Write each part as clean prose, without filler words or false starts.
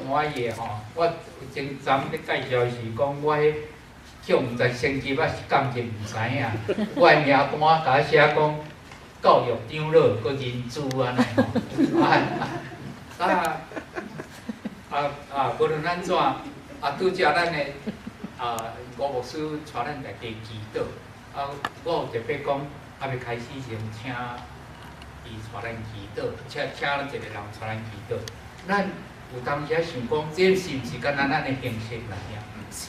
歡喜的吼，我前昨咧介紹是講我彼去予毋知升級抑是降級，毋知影。我的名單共我寫講教育長老閣人資按呢吼。啊啊啊啊！無論按怎，拄才咱的吳牧師帶咱大家祈禱，我有特別講，猶未開始前，請伊帶咱祈禱，請咱一個人帶咱祈禱。咱有當時仔想講，這是毋是敢若咱的形式來爾？毋是。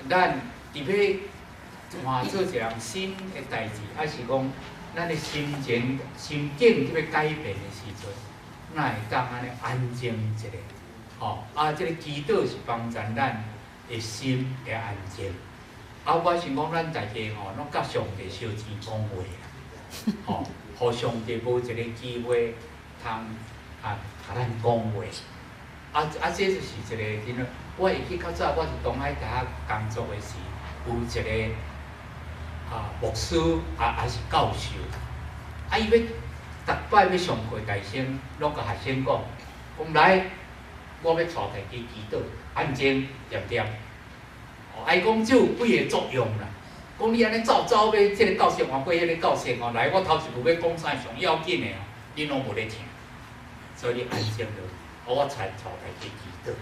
咱佇欲換做一項新的代誌，抑是講咱的心情、心境佇欲改變的時陣，咱會當按呢安靜一下，吼，這个祈禱是幫助咱的心會安靜。我想講，咱大家吼，攏佮上帝相錢講話啦，吼，予上帝無一个機會通共咱講話。這就是一个真。我會記較早，我佇東海大學工作的時，有一个牧師抑是教授，伊欲逐擺欲上課大聲，攏共學生講，講來，我欲帶大家祈禱，安靜恬恬。伊講這有幾个作用啦。講你按呢走走欲這个教室換過彼个教室吼，來我頭一句欲講啥上要緊的吼，恁攏無咧聽，所以你安靜落，我才帶大家祈禱。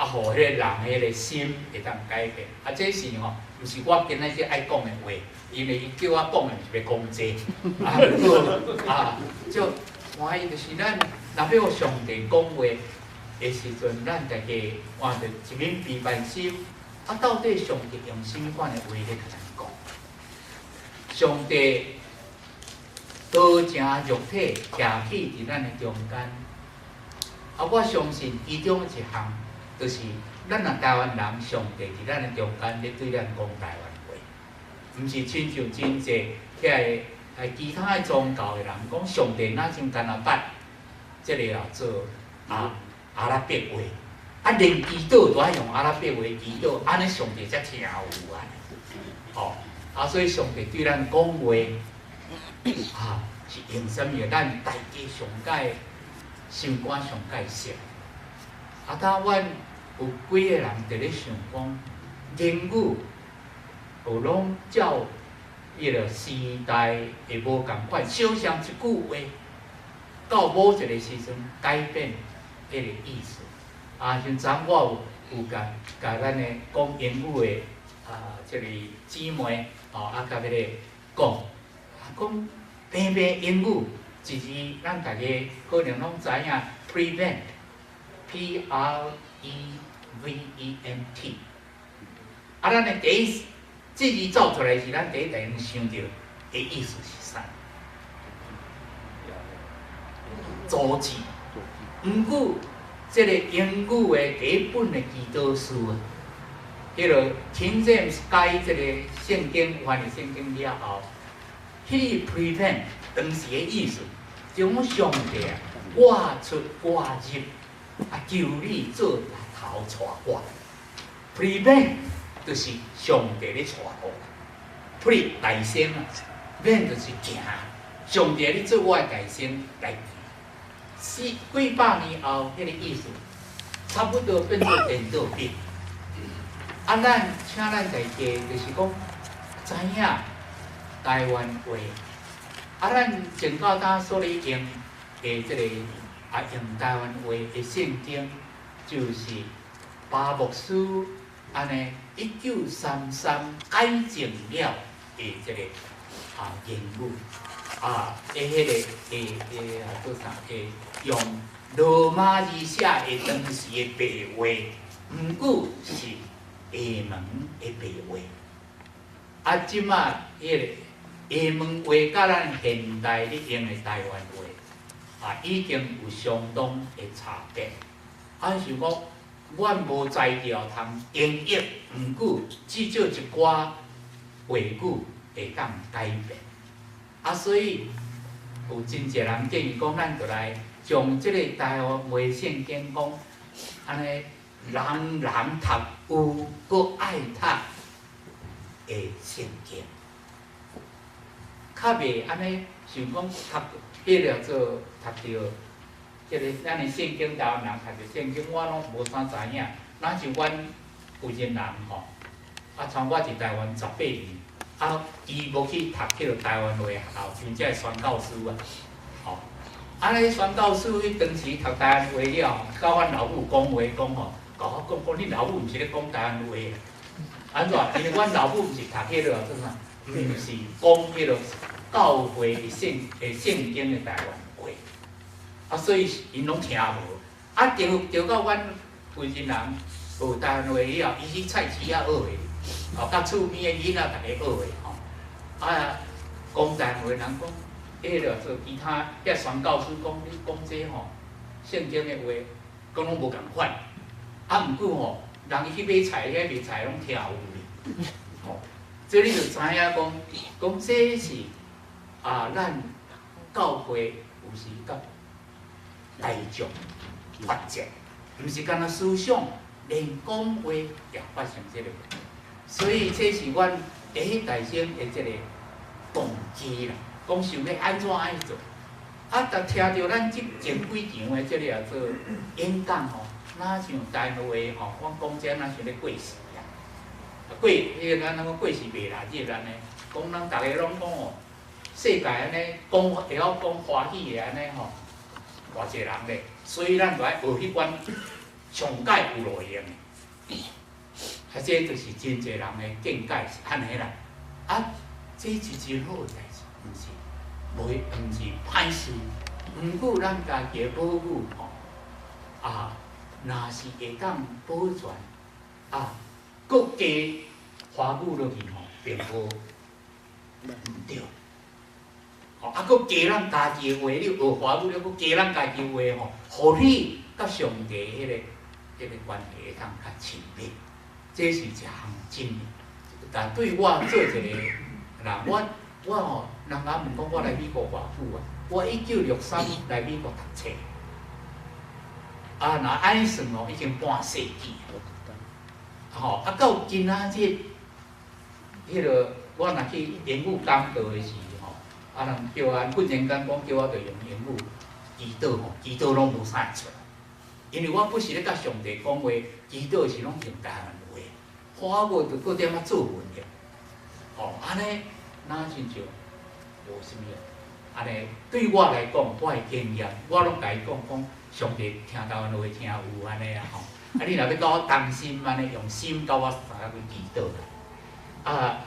予彼個人彼个心會當改變。這是吼，毋是我今仔日愛講的話，因為伊叫我講的毋是欲講這。毋過就歡喜就是咱若欲予上帝講話的時陣，咱大家換著一面平凡心。到底上帝用啥物款的話咧共咱講？上帝道成肉體，徛起佇咱的中間。我相信其中一項，就是咱若台灣人，上帝佇咱的中間咧對咱講台灣話，毋是親像真濟遐个其他的宗教的人講，上帝若像干焦捌這个做阿拉伯話，連祈禱都愛用阿拉伯話祈禱，按呢上帝才聽有啊！吼，所以上帝對咱講話，是用啥物？咱大家上蓋心肝上蓋熟。當阮有幾个人佇咧想講，言語有攏照彼个時代會無仝款，相像一句話，到某一个時陣改變彼個意思。像昨我有共咱的講英語的這个姊妹，吼，共彼个講，講平平英語一字，咱大家可能攏知影，prevent，P R E V E N T。咱的第一這字走出來時，咱第一個想著的意思是啥？阻止。毋過，這个英語的第一本的祈禱書啊，彼个 King James 改這个聖經翻譯聖經了後，彼个 prevent 當時的意思，就講上帝啊，我出我入，求你做頭帶我。prevent 就是上帝咧帶路，pre 大先啊，vent 就是行，上帝你做我的大先來行。四幾百年後，彼个意思差不多變做顛倒變。咱請咱大家就是講知影台灣話。咱前到今所咧用的這个用台灣話的聖經，就是巴牧師按呢1933改正了的這个言語。的彼个的的做啥？的用羅馬字寫的當時的白話，毋過是廈門的白話。這馬彼个廈門話佮咱現代咧用的台灣話，已經有相當的差別。想講，阮無才調通英譯，毋過至少一寡話語會當改變。所以有真濟人建議講，咱就來將這個台灣話聖經講，按呢人人讀有閣愛讀的聖經，較袂按呢想講讀彼个做讀著這个咱的聖經台灣人讀著聖經，我攏無啥知影。若像阮婦人人吼，啊，像我佇台灣18年，啊，伊無去讀彼个台灣話學校，像這个宣教師啊，吼，啊，咧宣教師彼當時讀台灣話了，佮阮老母講話講吼，共我講講你老母毋是咧講台灣話，按怎？因為阮老母毋是讀彼个做啥？毋是講彼个教會的聖經的台灣話，啊，所以𪜶攏聽無。啊，著著到阮婦人人學台灣話以後，伊去菜市仔學的，哦，佮厝邊的囡仔逐家學的吼。啊，講台灣話人講，彼个做其他遐宣教師講，你講這吼聖經的話，講攏無仝款。啊，毋過吼，人伊去買菜，遐賣菜攏聽有咧，吼。所以你就知影講，講這是啊，咱教會有時佮大眾發展，毋是干焦思想，連講話也發生這個問題。所以這是阮第一大聲的這個動機啦，講想欲按怎愛做。啊，但聽著咱這前幾場的這個啊做演講吼，若像台灣話吼，阮講這若像咧過時啊。過彼个咱講過時袂來日按呢，講咱逐家攏講哦，世界按呢講會曉講華語的按呢吼，偌濟人咧，所以咱就愛學彼款上蓋有路用的。啊，這就是真濟人的見解是按呢啦。啊，這是真好的代誌，毋是袂毋是歹事。毋過咱家己的母語吼，啊，若是會當保全，啊，閣加華語落去吼，並無毋對。吼，啊，閣加咱家己的話，你學華語了，閣加咱家己的話吼，予你佮上帝彼个關係會當較親密。這是一項真。但對我做一個人，我吼，人共問講我來美國偌久啊？我1963來美國讀冊。啊，若按呢算哦，已經半世紀。吼，啊，到今仔日，彼个我若去英語講道的時吼，啊，人叫我忽然間講叫我著用英語祈禱吼，祈禱攏無啥會出來，因為我不是咧佮上帝講話，祈禱是攏用台灣話，華語就閣點仔做文的，吼，按呢，若親像無啥物按呢，對我來講，我的經驗，我攏共伊講講，上帝聽台灣話聽有按呢啊吼，啊，你若欲佮我同心按呢，用心佮我相共去祈禱啊，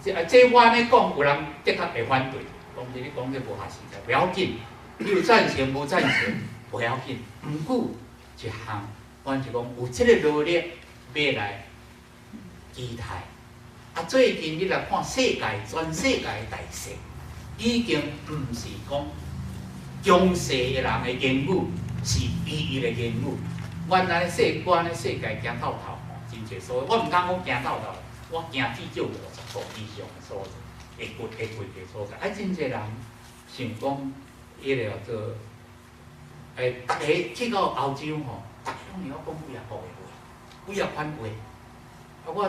這我按呢講，有人的確會反對，講是你講這無合實際，不要緊，你有贊成無贊成，無要緊，毋過一項，阮是講有這個努力欲來期待。啊，最近你來看世界，全世界的大勢，已經毋是講強勢的人的言語是唯一的言語。原來世觀的世界行透透，真濟所在，我毋敢講行透透，我行至少50步以上的所在，會過的所在。啊，真濟人想講，彼个叫做，逐家去到歐洲吼，逐家攏會曉講幾仔國的話，幾仔款話。啊，我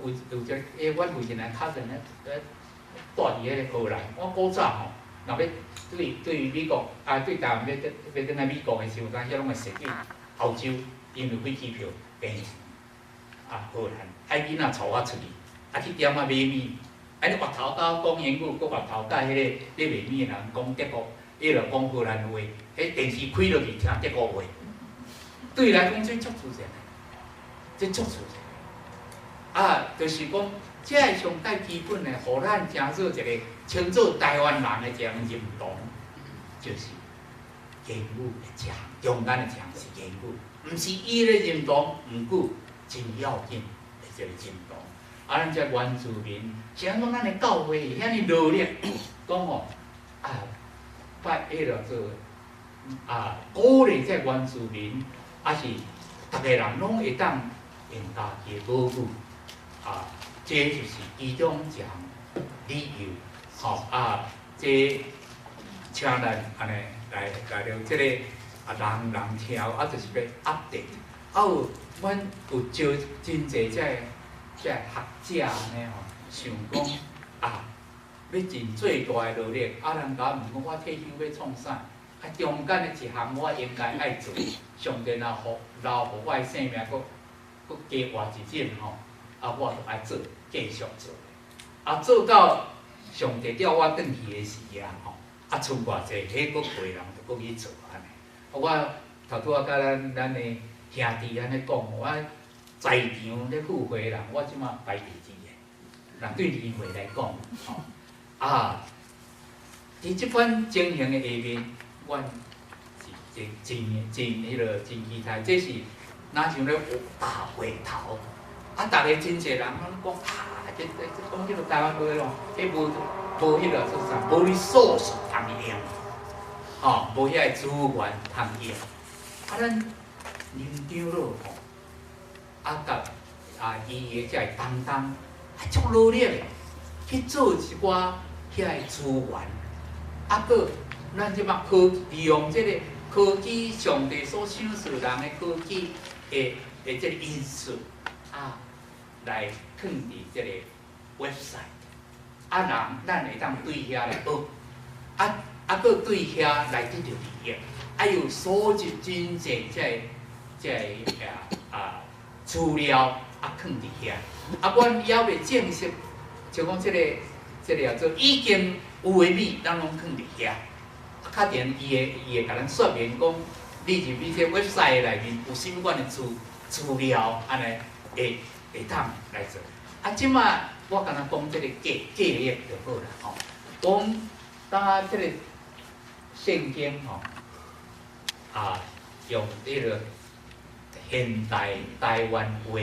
有一個，阮有一個 cousin 咧，咧蹛佇彼個荷蘭。我古早吼，若欲對美國啊，對台灣欲欲轉來美國的時陣，遐攏會設對歐洲，因為飛機票便宜。啊，荷蘭，愛囡仔帶我出去，啊去店仔買物，啊你越頭佮我講英語，閣越頭佮彼個咧賣物的人講德國，伊就講荷蘭話，彼電視開落去聽德國話，對伊來講這足自然的，這足自然。啊，就是講，這个上蓋基本的，予咱成做一個稱做台灣人的這樣認同，就是言語的這項，中間的這項是言語，毋是伊的認同，毋過真要緊的這個認同。啊，咱這原住民，是按怎咱的教會遐爾努力，講吼啊，拜彼个做啊，鼓勵這原住民，抑是逐个人攏會當用家己的母語。啊，這就是其中一項理由，吼啊，這請咱按呢來著這個啊，人人聽，啊，就是欲 update，啊有阮有招真濟這學者按呢吼，想講啊，欲盡最大的努力，啊，人共我問講我退休欲創啥？啊，中間的一項我應該愛做，上帝若予留予我的性命，閣閣加活一陣吼，啊，我就愛做，繼續做。啊，做到上帝叫我轉去的時啊，吼，啊，賰偌濟，彼閣過人就閣去做按呢。我頭拄仔佮咱咱的兄弟按呢講，我在場咧赴會的人，我這馬排第二个。若對年歲來講，吼，啊，佇這款情形的下面，阮是真真真彼个真期待，這是若像咧大回頭，啊，逐个真濟人攏講啊，這這這講彼个台灣話咯，彼無無彼个做啥，無 resource 通用，吼，無遐个資源通用。啊，咱林長老吼，啊，佮啊伊的這个擔當，啊，足努力的去做一寡遐个資源，啊，閣咱這馬科利用這个科技，上帝所賞賜人的科技的的這個因素，啊，來囥佇這个 website，啊，人咱會當對遐來學，啊啊，閣對遐來得著利益，啊，又蒐集真濟這个這个啊啊資料啊，囥佇遐，啊，阮猶未正式，就講這个這个叫做已經有的物，咱攏囥佇遐。啊，較定伊會伊會共咱說明講，你入去這 website 內面有啥物款的資資料，按呢會會當來做。啊，這馬我敢若講這个記記憶就好啦，吼。講當這个聖經吼，啊，用彼个現代台灣話，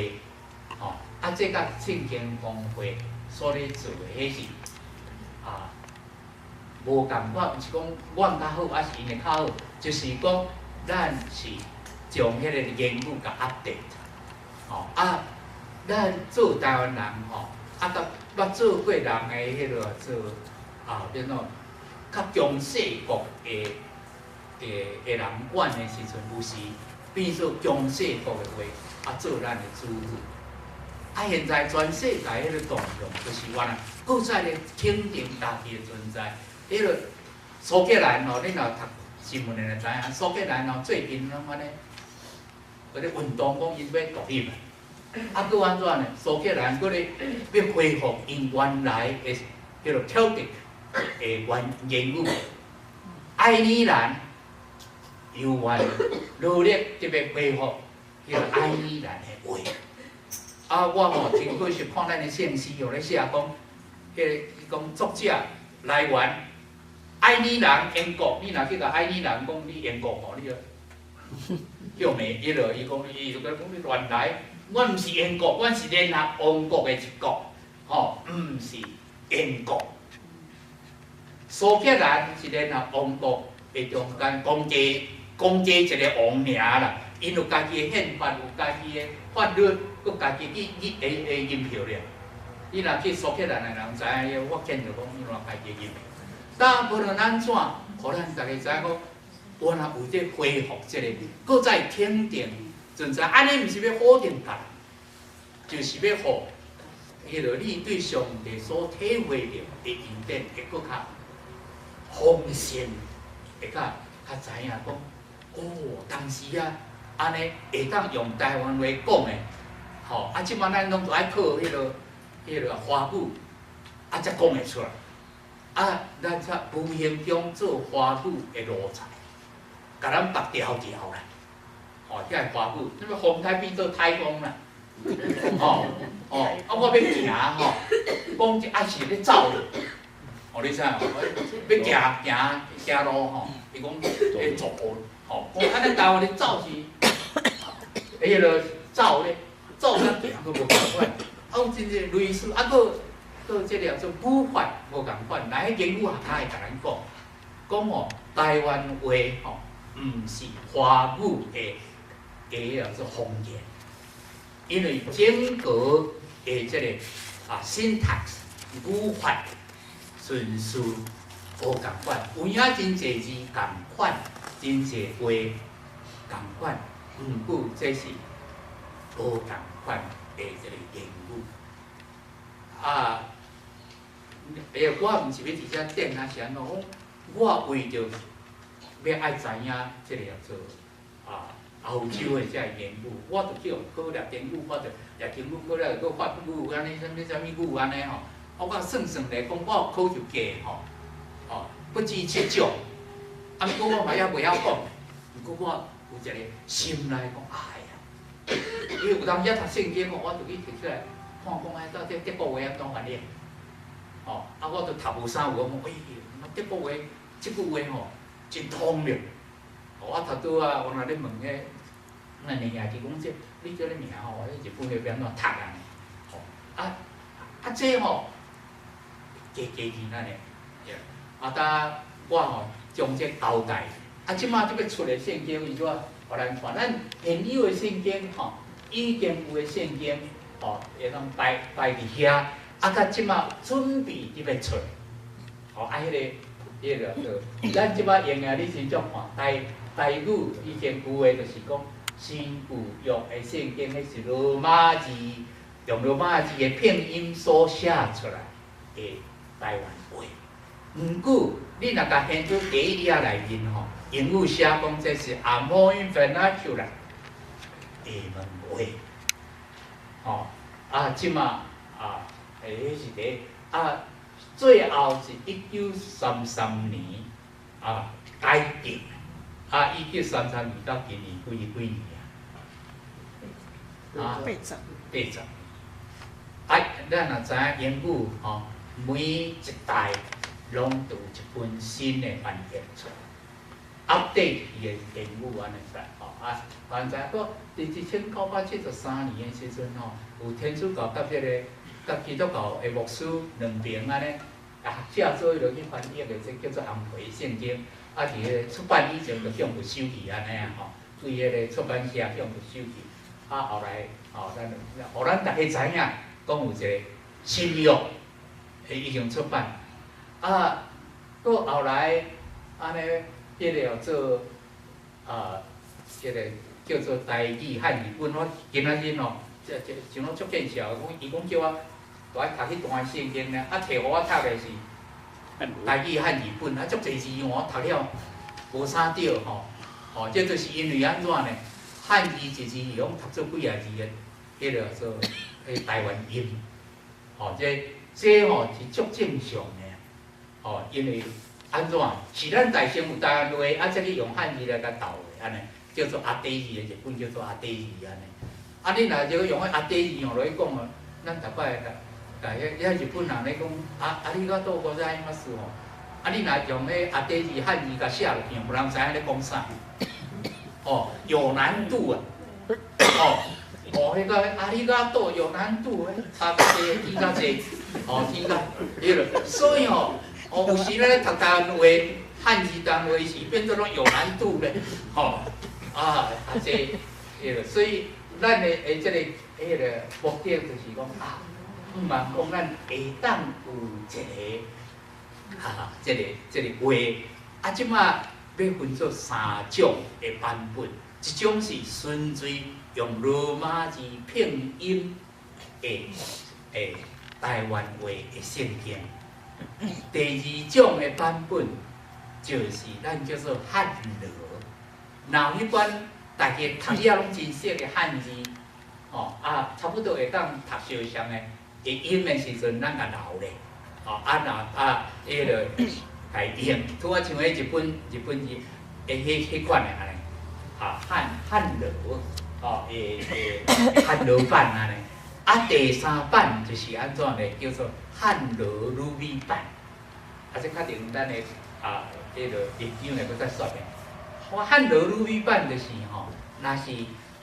吼，啊，這佮聖經公會所咧做的彼是啊，無仝款，毋是講阮較好，抑是𪜶的較好，就是講咱是將彼个言語共 update，吼啊，咱做台灣人吼，啊，佮捌做過人的彼个做啊，變做較強勢國的的的人管的時陣，有時變做強勢國的話，啊，做咱的主語。啊，現在全世界彼个動向就是原來，閣再咧肯定家己的存在。彼个蘇格蘭吼，你若讀新聞的就知影，蘇格蘭吼最近攏按呢，佇咧運動講𪜶欲獨立啊。啊，閣按怎呢？蘇格蘭閣咧欲恢復𪜶原來的叫做 Celtic 的原言語。愛爾蘭猶原努力特別恢復彼个愛爾蘭的話。啊，我吼真可惜看咱的聖詩有咧寫講，彼个伊講作者來源愛爾蘭英國，你若去共愛爾蘭講你英國吼，你就叫罵伊落，伊講伊就講你亂來，阮毋是英國，阮是聯合王國的一國，吼，毋是英國。蘇格蘭是聯合王國的中間，講加講加一个王爾啦，𪜶有家己的憲法，有家己的法律，閣家己去去會會認票咧。你若去蘇格蘭的人知影，我見著講𪜶有家己認票。但無論按怎，予咱逐家知影講，原來有這恢復這个，閣再肯定存在。按呢毋是欲否定別人，就是欲予彼个你對上帝所體會著的恩典會閣較豐盛，會較較知影講，哦，當時啊，按呢會當用台灣話講的，吼，啊，這馬咱攏都愛靠彼个彼个華語，啊，才講會出來。啊，咱才無形中做華語的奴才，共咱縛牢牢啦。吼，遐個華語，啥物風颱變做颱風啦。吼吼，啊，我欲行吼，講這啊是咧走咧。哦，你知影無？欲行行行路吼，伊講咧走，吼，講啊，咱台灣咧走是，彼个走咧，走佮行閣無仝款，啊有真濟類似，啊閣閣這個做語法無仝款，來彼言語學家會共咱講，講吼台灣話吼，毋是華語的的叫做方言，因為整個的這個啊 syntax 語法順序無仝款，有影真濟字仝款，真濟話仝款，毋過這是無仝款的這個言語。啊，欸，我毋是欲佇遮諳啊是按怎，我為著欲愛知影這个叫做歐洲的這个言語，我就去予考拉丁語，我就拉丁語考了閣法語按呢，啥物啥物語按呢吼。我算算來講，我考就過吼，哦，不止七種。啊，毋過我嘛猶袂曉講，毋過我有一個心內講，哎呀，因為有當時讀聖經吼，我就去提出來看講，哎，到底德國話按怎翻譯？吼，啊，我就讀無啥有，我講，哎，德國話這句話吼，真通了。我頭拄仔，我若咧問彼，咱的兄弟講這，你叫你名吼，你日本話欲按怎讀啊？吼，啊啊這吼，加加字咱的，啊，呾我吼將這交代，啊，這馬這欲出的聖經，伊怎予咱看？咱現有的聖經吼，已經有的聖經吼，會當擺擺佇遐，啊，佮這馬準備佇欲出，吼，啊，彼个做，咱這馬用的，你先怎看？台語以前有的，就是講新舊約的聖經，彼是羅馬字，用羅馬字的拼音所寫出來的台灣話。毋過，你若共現做第一頁內面吼，英語寫講這是 Amoy Vernacular 廈門話，吼啊，這馬啊，彼是佇啊，最後是1933年啊改定。啊，1933年到今年幾幾年啊？啊， 80。 80。啊，咱若知影英語吼，每一代攏都有一本新的翻譯出來，update 伊的英語按呢出來吼啊，反正閣佇1973年的時陣吼，有天主教佮這个佮基督教的牧師兩爿按呢，啊，學者做伙落去翻譯的，這叫做紅皮聖經。啊，佇彼个出版以前就向沒收去按呢啊吼，對彼个出版社向沒收去。啊，後來吼，咱予咱逐家知影，講有一個新約已經出版。啊，閣後來按呢，彼个叫做啊，這个叫做台語漢字本，我今仔日吼，這像攏足見笑，講伊講叫我著愛讀彼段聖經呢，啊，提予我讀的是台語漢字本，啊，足濟字我讀了無啥對吼，吼，這就是因為按怎呢？漢字一字攏讀做幾仔字的，彼个做彼台灣音，吼，這吼是足正常的，吼，因為按怎？是咱台先有台灣話，啊，才去用漢字來共鬥的，按呢，叫做阿底字的日本叫做阿底字按呢。啊，你若就用彼阿底字用落去講哦，咱逐擺共共彼遐日本人咧講，啊ありがとうございます吼，啊，你若用彼阿底字漢字共寫落去，無人知影咧講啥。哦，有難度啊！哦，哦，彼個ありがとう有難度，差較濟，記較濟，哦，記較，彼個，所以吼，哦，有時咧讀台灣話，漢字台灣話是變做攏有難度咧，吼，啊啊這，彼個，所以咱的這个彼个目的就是講啊，毋茫講咱會當有一个，哈哈，這个話，啊，這馬欲分做三種的版本，一種是純粹用羅馬字拼音的台灣話的聖經。第二種的版本就是咱叫做漢羅，若彼款大家讀了攏真熟的漢字，吼啊，差不多會當讀相像的，會音的時陣，咱共留咧，吼啊若啊，彼个共用，拄仔像彼日本字的彼款的按呢，啊漢羅，吼會漢羅版按呢，啊第三版就是按怎呢？叫做漢羅魯米版，啊這較定咱的啊，彼个立場來閣再說明。漢羅魯米版就是吼，若是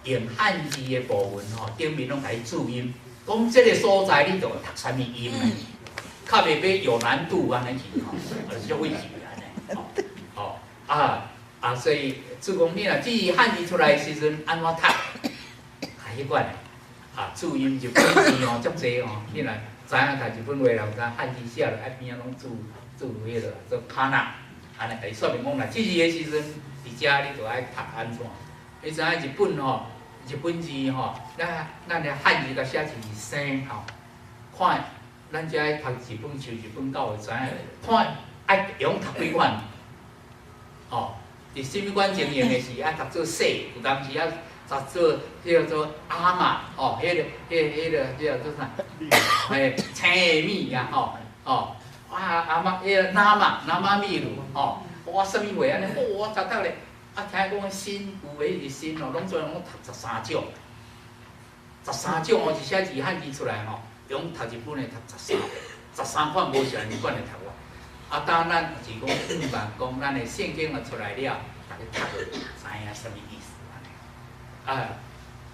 用漢字的部分吼，頂面攏共伊注音，講這个所在你就讀啥物音，較袂欲有難度按呢去吼，就是足費事按呢，吼，吼啊啊，所以主講你若至於漢字出來的時陣按怎讀，啊彼款的，啊注音日本字吼足濟吼，你若知影讀日本話人知漢字寫落愛邊仔攏注注彼个做卡納，按呢共伊說明講啦，這字的時陣佇遮你就愛讀按怎？你知影日本吼，日本字吼，咱的漢字共寫一字生吼，看咱遮讀日本像日本教會知影，看愛用讀幾款，吼，佇啥物款情形的是愛讀做細，有當時啊讀做叫做阿瑪吼，彼個叫做啥？嘿，青的物啊吼吼，啊阿瑪彼個那瑪那瑪秘魯吼，我啥物話按呢？哦，我讀讀咧，啊聽講新有的是新哦，攏總攏讀13種，十三種哦，是寫字漢字出來吼，用讀一本的讀十三，13款無相仝款的讀法。啊，當咱是講希望講咱的聖經啊出來了，逐家讀著知影啥物意思按呢。啊，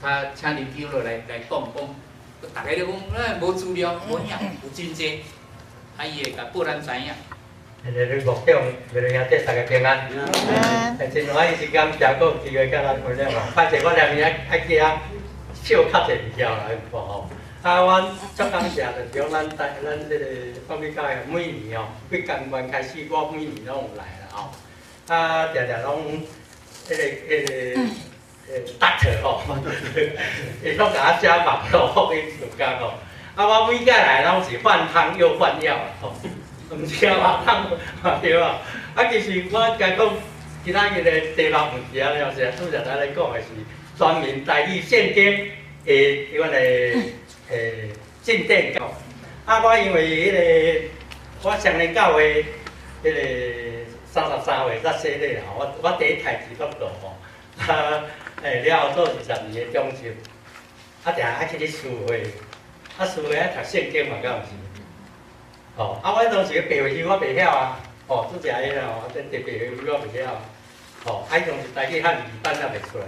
他請林長老來講講，逐家咧講，哎，無資料，無影，有真濟，啊，伊會共報咱知影。謝謝林牧長，各位兄弟大家平安。真歡喜是感謝閣有機會佮咱分享吼。歹勢我連年愛去遐笑較濟物件來吼。啊，阮足感謝就是講咱台咱這個放美教會每年吼，對監關開始，我每年攏有來啦吼。啊，定定攏彼個doctor 吼，伊攏共我寫網絡福音時間吼。啊，我每屆來攏是換湯又換藥吼。毋是啊，湯對啊。啊，其實我共講，今仔日的題目毋是按呢，是拄才咱咧講的是全民台語聖經的彼款的進展吼。啊，我因為彼個我雙連教會彼個33歲才洗禮啦，我第一台基督徒吼，啊，了後做20年的長執，啊，定愛去咧書會，啊，書會愛讀聖經嘛，敢毋是？哦，啊，我當時白話詩我袂曉啊，哦，拄才彼個吼，這白話詩我袂曉，哦，啊，伊當時台語漢字版也袂出來，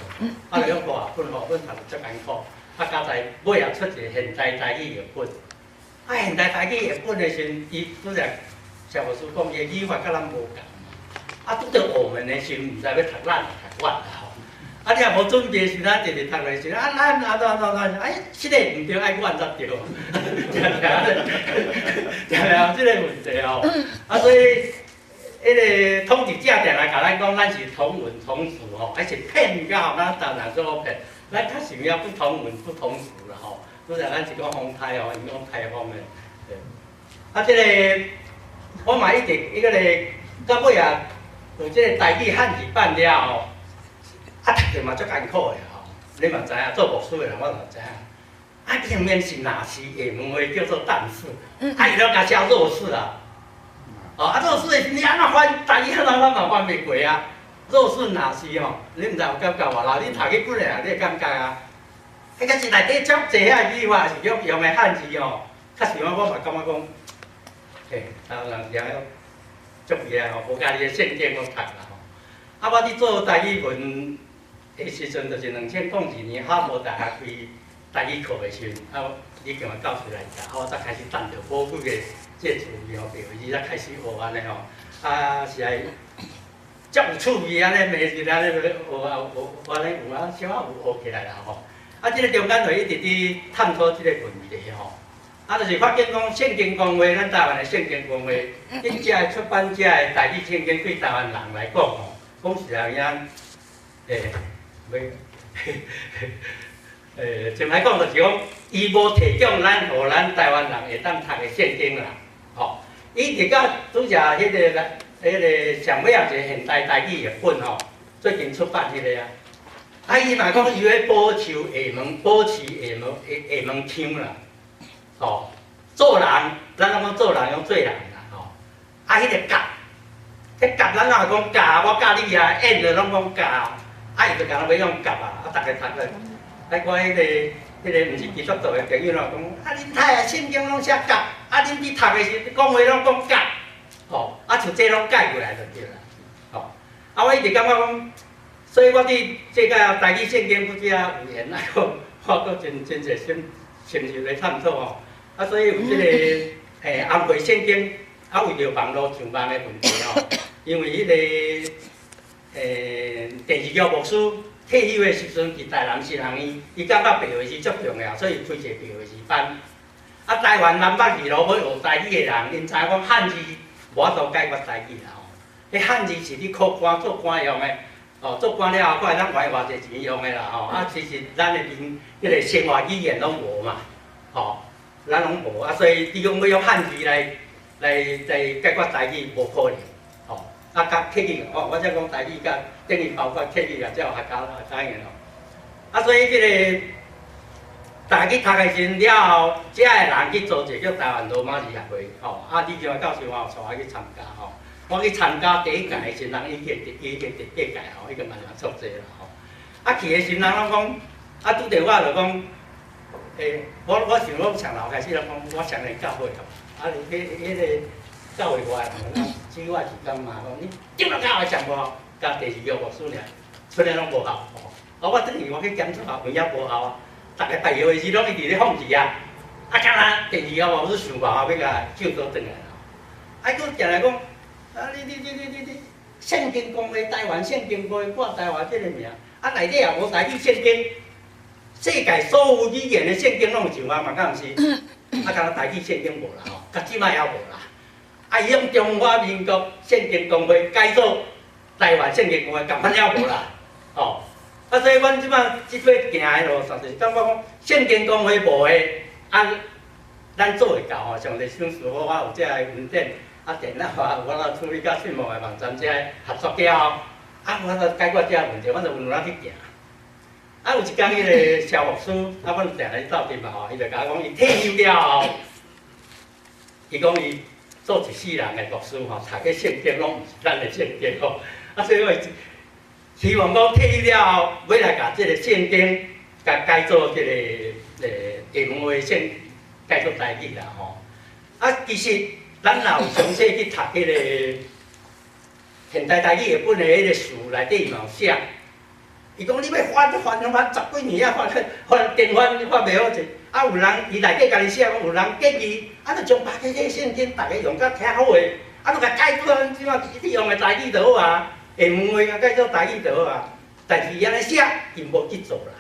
啊，就用和合本，和合本讀足艱苦，啊，佳哉尾仔出一個現代台語譯本，啊，現代台語譯本的時陣，伊拄才謝牧師講伊的語法佮咱無仝，啊，拄著我們的時陣，毋知欲讀咱讀阮啦吼，啊，你若無準備的時陣，咱直直讀的時陣，啊，咱按怎按怎按怎，哎，這個毋對，愛阮才對，定定定定有這個問題吼，啊，所以彼個統治者定來共咱講，咱是同文同族吼，還是騙到咱當然做騙，咱確實有不同文不同族啦吼。拄才咱是講風台吼，𪜶講台風的，對。啊，這個我嘛一直彼個到尾啊，有這個台語漢字版了後，啊，讀著嘛足艱苦的吼。你嘛知影，做牧師的人我嘛知影。啊，明明是若是廈門話叫做但是，啊，伊攏共寫若是啊。哦，啊，若是的時你按怎翻台語按怎翻嘛翻袂過啊。若是若是吼，你毋知有感覺無？若你讀去幾个，你會感覺啊。彼個是內底足濟遐語法是用用的漢字吼，確實我嘛感覺講，嘿，台灣人是安足厲害吼，無家己的聖經閣讀啦吼。啊，我佇做台語文的時陣，就是2002年哈佛大學開台語課的時陣，啊，李建華教授來教，啊，我才開始等著寶貴的這個資料，白話字才開始學按呢吼，啊，是來足有趣味按呢，每日按呢學啊學，按呢有啊，小可有學起來啦吼。啊，這個中間就一直佇探討這個問題吼。啊，就是發現講聖經公會，咱台灣的聖經公會，恁遮的出版社的台語聖經對台灣人來講吼，講實在有影，欸，欲，真歹講，就是講，伊無提供咱，予咱台灣人會當讀的聖經啦，吼。伊直到拄才彼個來，彼個上尾仔一個現代台語譯本吼，最近出版彼個啊。啊！伊嘛講伊欲保守廈門，保持廈門廈門腔啦，吼，做人，咱攏講做人用做人啦，吼。啊，彼個佮，彼佮咱若講教，我教你啊，演的攏講教，啊，伊就敢若欲用佮啊，啊，逐个讀咧，啊，我彼個毋是基督徒的朋友咯，講啊，恁太聖經攏寫佮，啊，恁去讀的時講話攏講佮，吼，啊，像這攏改過來就對啦，吼。啊，我一直感覺講。所以我對這個台語聖經不只有緣，啊，閣我閣真真濟深深入來探討吼。啊，所以有這個安培聖經，啊，為著網路上網的問題吼，因為彼個電視劇牧師退休的時陣，佇台南神學院，伊感覺白話字足重要，所以開一個白話字班。啊，台灣南北二路欲學台語的人，𪜶知影講漢字無法度解決台語啦吼。彼漢字是你考官做官用的。哦，做官了後，閣會當還偌濟錢用的啦吼。啊，其實咱的連彼個生活語言攏無嘛，吼，咱攏無啊，所以你講欲用漢字來解決台語，無可能，吼。啊，佮客語吼，我才講台語佮等於包括客語啊，才有客家客家言吼。啊，所以這个大家去讀的時陣了後，遮的人去組一個叫台灣羅馬字協會，吼，啊，李金教授我有帶我去參加吼。我去參加第一屆的時陣，人已經第八屆吼，已經嘛是足濟啦吼。啊，去的時陣人攏講，啊，拄著我就講，我想講上樓開始攏講，我上個教會吼，啊，彼個教會外人，指我一工嘛，講你點落教會上無效，佮第二個牧師爾，出來攏無效吼。啊，我轉去我去檢查有影無效啊，逐个拜藥的時攏一直咧放置啊，啊，敢若第二個牧師想辦法欲共救倒轉來吼。啊，閣定來講，啊，你，聖經公會台灣聖經公會掛台灣這个名，啊，內底也無台語聖經，世界所有語言的聖經攏有上啊嘛，敢毋是？啊，敢若台語聖經無啦吼，到這擺猶無啦。啊，伊用中華民國聖經公會改做台灣聖經公會，仝款猶無啦，吼。啊，所以阮這擺這擺行的路，實就是感覺講聖經公會無的，啊，咱做會到吼。上帝賞賜我，我有這个恩典，啊，電腦啊，有法度處理佮信望的網站這个合作了後，啊，我就解決這个問題，阮就有哪去行。啊，有一工彼个蕭牧師，啊，阮定來鬥陣嘛吼，伊就共我講，伊退休了後，伊講伊做一世人的牧師吼，讀個聖經攏毋是咱的聖經吼，啊，所以我希望講退休了後，欲來共這个聖經，共改做這个下門話聖，改做台語啦吼。啊，其實咱若有詳細去讀彼个現代台語譯本的彼个詞內底嘛有寫，伊講你欲翻翻翻十幾年啊，翻翻電翻翻袂好勢，啊有人伊內底家己寫講有人建議，啊就將別个聖經逐个用甲較好的，啊就共改做這馬你用的台語就好啊，下門話共改做台語就好啊。但是伊按呢寫，伊無去做啦。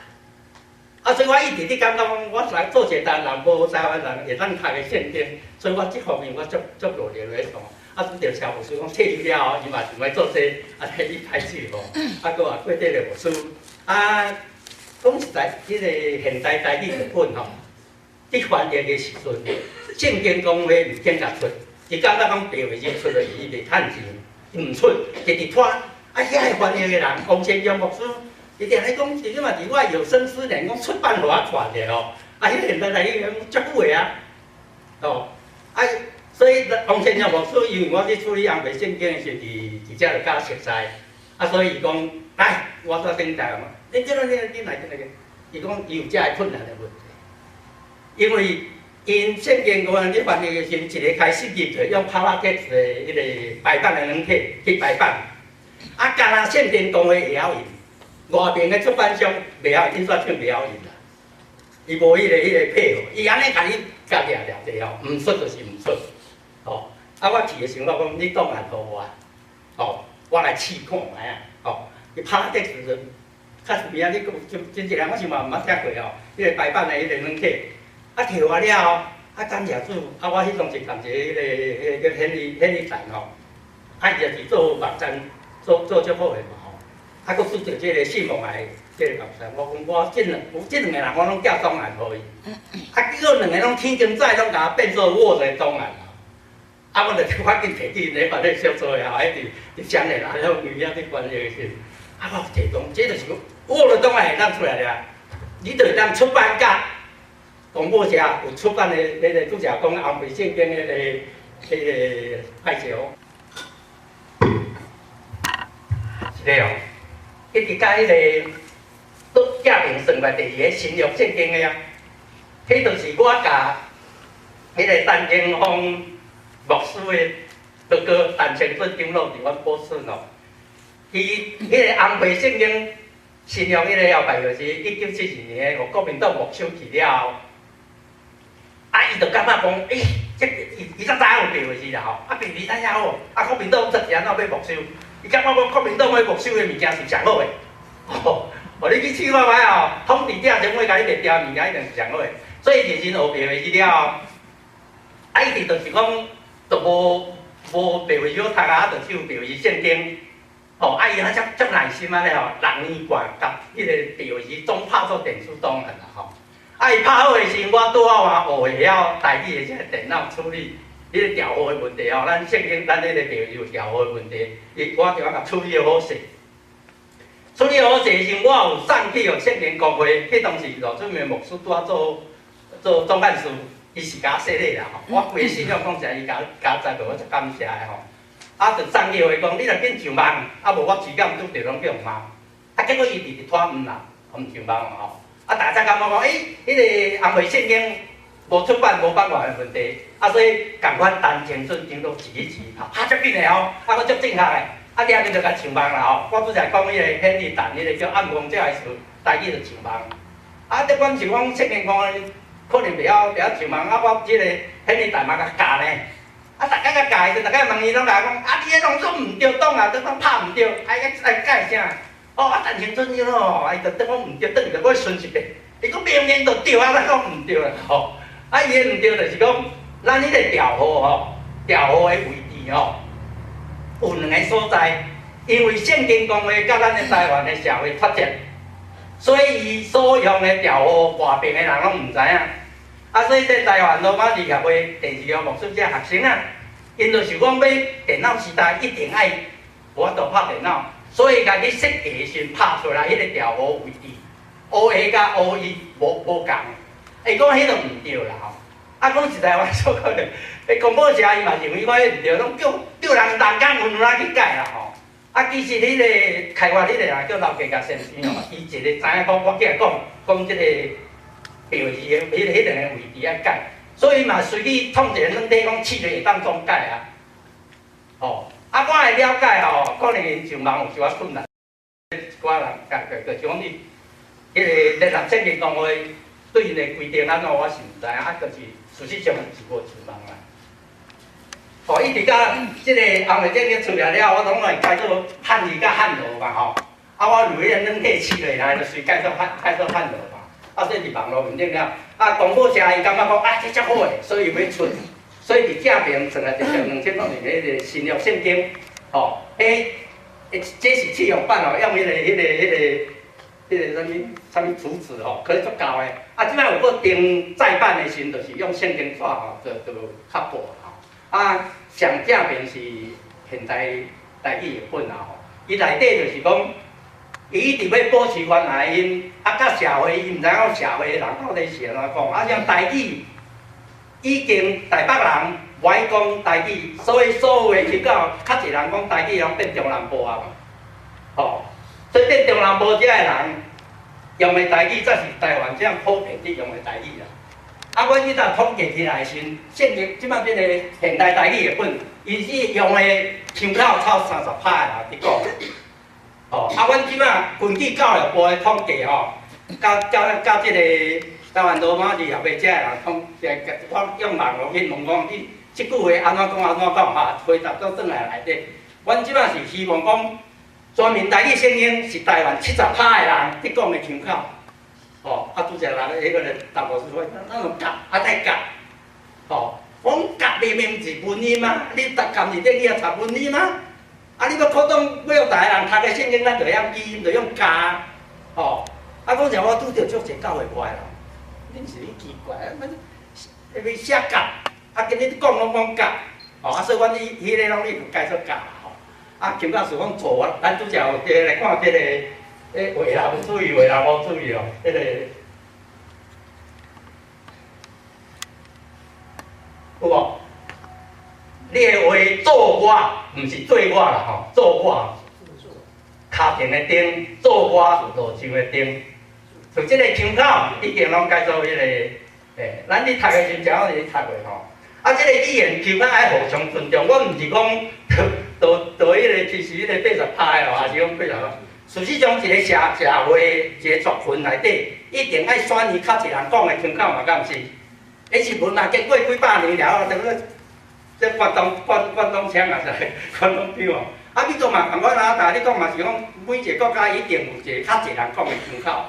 啊，所以我一直咧感覺講，我來做一個台灣人，無台灣人會當讀的聖經，所以我這方面我足足努力咧創。啊，拄著蕭牧師講退休了後，伊嘛想欲做這個，啊，伊開始吼，啊，閣嘛過這个牧師，啊，講實在，這个現代台語譯本吼，佇翻譯的時陣，聖經公會毋肯共出，伊感覺講白話字出來伊袂趁錢，伊毋出，直直拖。啊，遐个翻譯的人，王先生牧師，伊定咧講，這嘛佇我有生之年講出版予我看者吼，啊，彼個現代台語足久的啊，吼，啊，所以王先生牧師因為我咧處理紅白聖經的時陣，佇遮就較熟似，啊，所以伊講來，我煞頂台灣，你這你你來這個，伊講伊有遮个困難的問題，因為𪜶聖經公咧翻譯的時陣，一个開始入就用 Paratext 的彼个排版的軟體去排版，啊，敢若聖經公會會曉用，外邊的出版商袂曉，印刷廠袂曉用啦，伊無彼個配合，伊按呢共你共掠掠者吼，毋出就是毋出，吼，啊，我去的時陣我講你檔案予我，吼，我來試看覓啊，吼，伊 Paratext 就較實邊仔，你講真真濟人我想嘛毋捌聽過吼，彼個排版的彼個軟體，啊摕予我了後，啊感謝主，啊我彼當時共一個彼個叫顯理陳吼，啊伊就是做網站做做足好的嘛吼，啊閣拄著這個信望愛這個網站，我講我這兩個人我攏寄檔案予伊，啊結果兩个攏天經早攏共我變做 Word 的檔案。啊，我就趕緊提去禮拜咧小組的吼，彼佇鄉下啦，遐有影佇翻譯的時，啊，我提講，這就是 Word 檔案會當出來了，你就會當出版佮廣播社有出版的彼個拄才講紅白聖經的彼個派條，是咧哦，一直佮彼个拄寄平算來第二个新約聖經的啊，彼就是我共彼个陳英峰牧師的哥哥陳清俊長老佇阮波士頓哦，伊彼個紅白聖經新約彼個後擺就是1972年，予國民黨沒收去了後，啊，伊就感覺講，欸，這伊才知影有白話字啦吼，啊，白話字遮好，啊，國民黨這是按怎欲沒收？伊感覺講國民黨欲沒收的物件是上好的，吼，哦，你去試看覓哦，統治者總會共你賣掉物件一定是上好的，所以認真學白話字了後，啊，伊直就是講，就無白話字好讀啊，就只有白話字聖經，吼，啊，伊啊足足耐心按呢吼，6年半共彼個白話字總拍做電子檔案啦吼。啊，伊拍好的時陣，我拄好嘛學會曉台語的這个電腦處理，迄个調和的問題吼，咱聖經咱迄個著有調和的問題，伊我就共處理好勢。處理好勢時，我有送去予聖經公會，彼當時羅俊明牧師拄仔做做總幹事，伊是共我洗禮啦吼。我規个信仰講實，伊共共栽培，我足感謝的吼。啊，就送去予伊講，你若緊上網，啊無我時間拄著攏去予罵。啊，結果伊直直拖毋啦，毋上網吼。啊，大家感覺講，欸，彼個紅會聖經無出版無版權的問題，啊，所以仝款陳青春長老一字拍，拍足緊的吼，啊，閣足正確的，啊，了後就共上網啦吼。我拄才講彼個顯利陳，彼個叫暗光者的時，台語就上網。啊，這阮是講聖經講可能袂曉袂曉上網，啊，我這個顯利陳嘛共教呢。啊，逐家共教的時，逐家問伊攏共講，啊，你彼攏總毋對，擋啊，都講拍毋對，愛愛改啥？哦，啊，陳青春伊咯，伊就當講毋對，轉去閣順一遍。伊講明明就對啊，咱講毋對啦吼。啊，伊个毋對就是講，咱彼個調和吼，調和的位置吼，有兩个所在。因為聖經公會佮咱的台灣的社會脫節，所以伊所用的調和，外爿的人攏毋知影。啊，所以這台灣羅馬字協會第二個牧師這學生啊，𪜶就是講欲電腦時代一定愛無法度拍電腦，所以家己設計的時拍出來彼個調和位置，O A 佮 O E 無無仝，伊講彼個毋對啦吼。啊，講實在，我說過咧，彼公報社伊嘛認為我彼毋對，攏叫叫人人工阮有哪去改啦吼。啊，其實彼個開發彼個人叫劉家傑先生吼，伊一個知影講，我今日講講這個標字的彼個彼兩個位置愛改，所以嘛隨去創一個軟體講試咧會當總改啊。吼，啊，我的了解吼，可能𪜶上網有小可困難，一寡人改改，就是講你彼個聯合聖經公會對𪜶的規定按怎，我是毋知影，啊，就是事實上是無上網啦。吼，一直到這個紅衛聖經出來了，我攏會改做漢字佮漢羅嘛吼。啊，我用彼個軟體試落來，就隨改做漢改做漢羅嘛。啊，這佇網路面頂了，啊，公報社伊感覺講啊，這足好的，所以欲出。所以佇正面出來就是2000多年彼個新約聖經，吼，彼，這是試用版哦，用彼個、彼個、彼個、彼個啥物啥物竹子吼，可是足舊的。啊，這擺有閣訂再版的時陣，就是用聖經紙吼，就就較薄吼。啊，上正面是現代台語譯本啊吼，伊內底就是講，伊一直欲保持原來的音，啊，佮社會伊毋知影講社會的人到底是按怎講，啊，像台語已經台北人無愛講台語，所以所有的腔口較濟人講台語，攏變中南部啊嘛，吼，所以變中南部遮的人用的台語，才是台灣這樣普遍佇用的台語啦。啊，阮彼搭統計起來的時陣，聖經這擺這個現代台語譯本，伊是用的腔口超30%的人佇講。吼，啊，阮這擺根據教育部的統計吼，佮佮佮這個台灣羅馬字協會遮的人統，我用網路去問講，你這句話按怎講按怎講哈，回答都轉來內底。阮這擺是希望講，全民台語聖經是台灣70%的人佇講的腔口。吼，啊，拄才人彼個人答老師說，咱用夾，啊帶夾，吼，我講夾明明是文音啊，你讀夾字典你也查文音啊，啊，你欲考當欲逐个人讀的聖經，咱就曉記音，就用夾，吼，啊，講實我拄著足濟教會外人，恁是咧奇怪，啊，彼個寫夾，啊，今日講攏講夾，吼，啊，所以阮彼彼个攏已經改做夾吼，啊，金教授講錯啊，咱拄才有來看這個。欸，畫啦有注意，畫啦無注意哦。彼个有無？你的話做我，毋是做我啦吼，做我。跤爿的釘，做我路上的燈。像這个腔口已經攏改做彼个，欸，咱佇讀的時陣，正好是咧讀的吼。啊，這个語言腔口愛互相尊重，我毋是講都都彼个，其實彼個80%的哦，抑是講80。事實上，一個社社會一個族群內底，一定愛選伊較濟人講的腔口嘛，敢毋是？彼日本啊，經過幾百年了後，這個這關東關關東腔啊，是關東腔哦。啊，美國嘛仝款啊，但你講嘛是講，每一個國家一定有一個較濟人講的腔口，